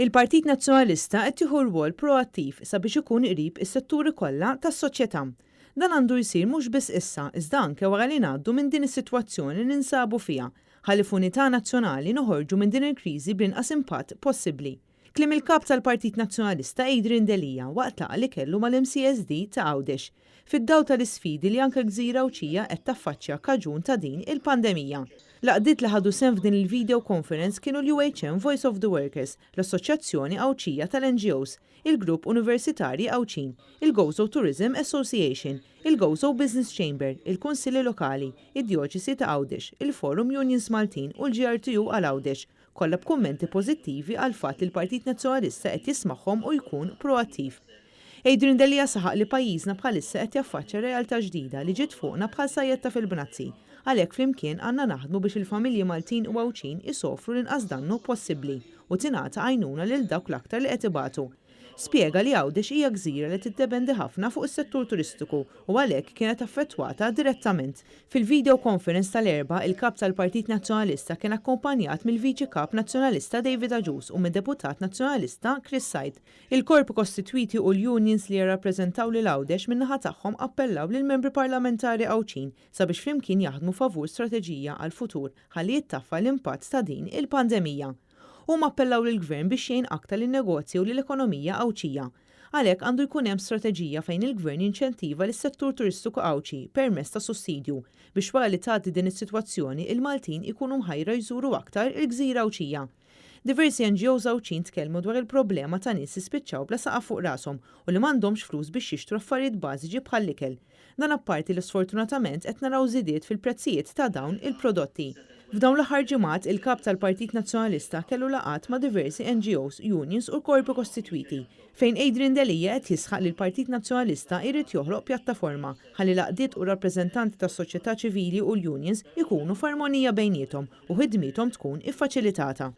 Il-Partit Nazzjonalista qed jieħu rwol proattiv sabiex ikun qrib is-setturi kollha tas-soċjetà. Dan għandu jsir mhux biss issa iżda anke wara li ngħaddu minn din is-sitwazzjoni li ninsabu fiha, ħalli f'unità nazzjonali noħorġu minn din il-kriżi bl-inqas impatt possibbli. Kliem il-Kap tal-Partit Nazzjonalista Adrian Delia waqt laqgħa li kellu mal-MCSD ta' Għawdex, fid-dawl tal-isfidi li anke l-gżira Għawdxija qed taffaċċja kaġun ta' din il-pandemija. L-għaqdiet li ħadu sehem f'din il-video conference kienu l-UHM Voice of the Workers, l-Assoċjazzjoni Għawdxija tal-NGOs, il-Grupp Universitarji Għawdxin, il-Gozo Tourism Association, il-Gozo Business Chamber, il-Kunsilli Lokali, id-Djoċesi ta' Għawdex, il-Forum Unions Maltin u l-GRTU għal Għawdex, kollha b'kummenti pożittivi għall-fatt li l-Partit Nazzjonalista qed jismagħhom u jkun proattiv. Adrian Delia saħaq li pajjiżna bħalissa qed jaffaċċja realtà ġdida li ġiet fuqna bħal sajjetta fil-bnazzi. Għalhekk flimkien għandna naħdmu biex il-familji Maltin u Għawdxin isofru l-inqas dannu possibbli u tingħata għajnuna lil dawk l-aktar li qed ibatu. Spjega li Għawdex hija gżira li tiddependi ħafna fuq is-settur turistiku u għalhekk kienet affettwata direttament. Fil-video conference tal-Erbgħa, il-Kap tal-Partit Nazzjonalista kien akkumpanjat mill-Viċi Kap Nazzjonalista David Agius u mid-Deputat Nazzjonalista Chris Said. Il-korpi kostitwiti u l-unions li jirrappreżentaw lil Għawdex min-naħa tagħhom appellaw lill-membri parlamentari Għawdxin sabiex flimkien jaħdmu favur strateġija għall-futur ħalli jittaffa l-impatt ta' din il-pandemija. Huma appellaw lill-Gvern biex jgħin aktar lin-negozji u lill-ekonomija Għawdxija. Għalhekk għandu jkun hemm strateġija fejn il-Gvern jinċentiva lis-settur turistiku Għawdxi permezz ta' sussidju biex wara li tgħaddi din is-sitwazzjoni il-Maltin ikunu mħajra jżuru aktar il-gżira Għawdxija. Diversi NGOs Għawdxin tkellmu dwar il-problema ta' nies li spiċċaw bla saqaf fuq rashom u li m'għandhomx flus biex jixtru affarijiet bażiċi bħall-ikel. Dan apparti li sfortunatament qed naraw żidiet fil-prezzijiet ta' dawn il-prodotti. F'dawn l-aħħar ġimgħat, il-Kap tal-Partit Nazzjonalista kellu laqgħat ma' diversi NGOs, unions u korpi kostitwiti, fejn Adrian Delia qed jisħaq li l-Partit Nazzjonalista jrid joħloq pjattaforma ħalli l-għaqdiet u r-rappreżentanti tas-soċjetà ċivili u l-unions ikunu f'armonija bejniethom u ħidmiethom tkun iffaċilitata.